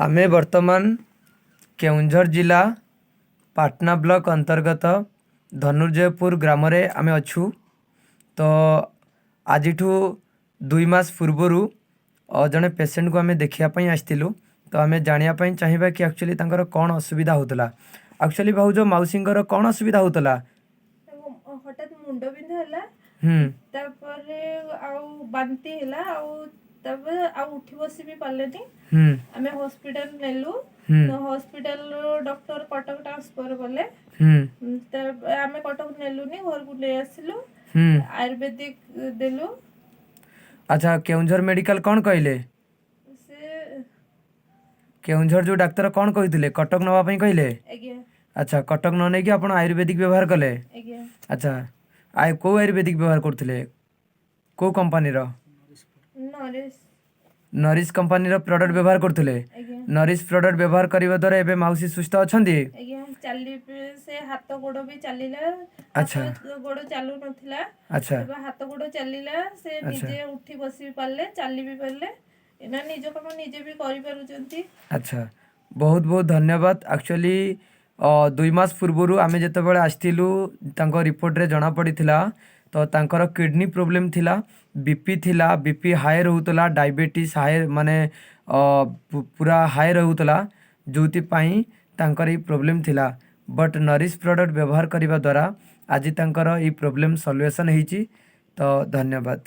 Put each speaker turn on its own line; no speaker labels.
ଆମେ ବର୍ତ୍ତମାନ କେଉଁଝର ଜିଲ୍ଲା ପାଟନା ବ୍ଲକ ଅନ୍ତର୍ଗତ ଧନୁର୍ଜୟପୁର ଗ୍ରାମରେ ଆମେ ଅଛୁ। ତ ଆଜିଠୁ 2 ମାସ ପୂର୍ବରୁ ଜଣେ ପେସେଣ୍ଟକୁ ଆମେ ଦେଖିବା ପାଇଁ ଆସିଥିଲୁ। ତ ଆମେ ଜାଣିବା ପାଇଁ ଚାହିଁବା କି ଆକ୍ଚୁଆଲି ତାଙ୍କର କ'ଣ ଅସୁବିଧା ହେଉଥିଲା। ଆକ୍ଚୁଆଲି ଭାଉଜ, ମାଉସୀଙ୍କର କ'ଣ ଅସୁବିଧା ହେଉଥିଲା?
ତାଙ୍କୁ ହଠାତ୍ ମୁଣ୍ଡ ବିନ୍ଧା ହେଲା। ତାପରେ ଆଉ ବାନ୍ତି ହେଲା, ଆଉ ତାପରେ ଆଉ ଉଠି ବସି ବି ପାରିଲେନି। ଆମେ ହସ୍ପିଟାଲ ନେଲୁ। ହସ୍ପିଟାଲରୁ ଡକ୍ଟର କଟକ ଟ୍ରାନ୍ସଫର କଲେ। ତାପରେ ଆମେ କଟକ ନେଲୁନି, ଘରକୁ ନେଇ ଆସିଲୁ। ଆୟୁର୍ବେଦିକ ଦେଲୁ।
ଆଚ୍ଛା, କେଉଁଝର ମେଡ଼ିକାଲ କ'ଣ କହିଲେ?
ସେ
କେଉଁଝର ଯେଉଁ ଡାକ୍ତର କ'ଣ କହିଥିଲେ? କଟକ ନେବା ପାଇଁ କହିଲେ?
ଆଜ୍ଞା।
ଆଚ୍ଛା, କଟକ ନ ନେଇକି ଆପଣ ଆୟୁର୍ବେଦିକ ବ୍ୟବହାର କଲେ?
ଆଜ୍ଞା।
ଆଚ୍ଛା, କେଉଁ ଆୟୁର୍ବେଦିକ ବ୍ୟବହାର କରୁଥିଲେ? କେଉଁ କମ୍ପାନୀର?
ନରେଶ।
ନରିଶ କମ୍ପାନୀର ପ୍ରଡ଼କ୍ଟ ବ୍ୟବହାର କରୁଥିଲେ?
ଆଜ୍ଞା।
ନରିଶ ପ୍ରଡ଼କ୍ଟ ବ୍ୟବହାର କରିବା ଦ୍ୱାରା ଏବେ ମାଉସୀ ସୁସ୍ଥ ଅଛନ୍ତି?
ଆଜ୍ଞା, ଚାଲି, ସେ ହାତ ଗୋଡ଼ ବି ଚାଲିଲା। ହାତ ଗୋଡ଼ ଚାଲୁ ନଥିଲା। ଏବେ ହାତ ଗୋଡ଼ ଚାଲିଲା। ସେ ନିଜେ ଉଠି ବସି ବି ପାରିଲେ, ଚାଲି ବି ପାରିଲେ। ଏଇନା ନିଜ କାମ ନିଜେ ବି କରିପାରୁଛନ୍ତି।
ଆଚ୍ଛା, ବହୁତ ବହୁତ ଧନ୍ୟବାଦ। ଆକ୍ଚୁଆଲି 2 ମାସ ପୂର୍ବରୁ ଆମେ ଯେତେବେଳେ ଆସିଥିଲୁ, ତାଙ୍କ ରିପୋର୍ଟରେ ଜଣାପଡ଼ିଥିଲା ତ ତାଙ୍କର କିଡ଼ନୀ ପ୍ରୋବ୍ଲେମ୍ ଥିଲା, ବିପି ଥିଲା, ବିପି ହାଇ ରହୁଥିଲା, ଡାଇବେଟିସ୍ ହାଇ, ମାନେ ପୁରା ହାଇ ରହୁଥିଲା, ଯେଉଁଥିପାଇଁ ତାଙ୍କର ଏଇ ପ୍ରୋବ୍ଲେମ୍ ଥିଲା। ବଟ୍ ନରିଶ ପ୍ରଡ଼କ୍ଟ ବ୍ୟବହାର କରିବା ଦ୍ୱାରା ଆଜି ତାଙ୍କର ଏଇ ପ୍ରୋବ୍ଲେମ୍ ସଲ୍ୟୁସନ୍ ହେଇଛି। ତ ଧନ୍ୟବାଦ।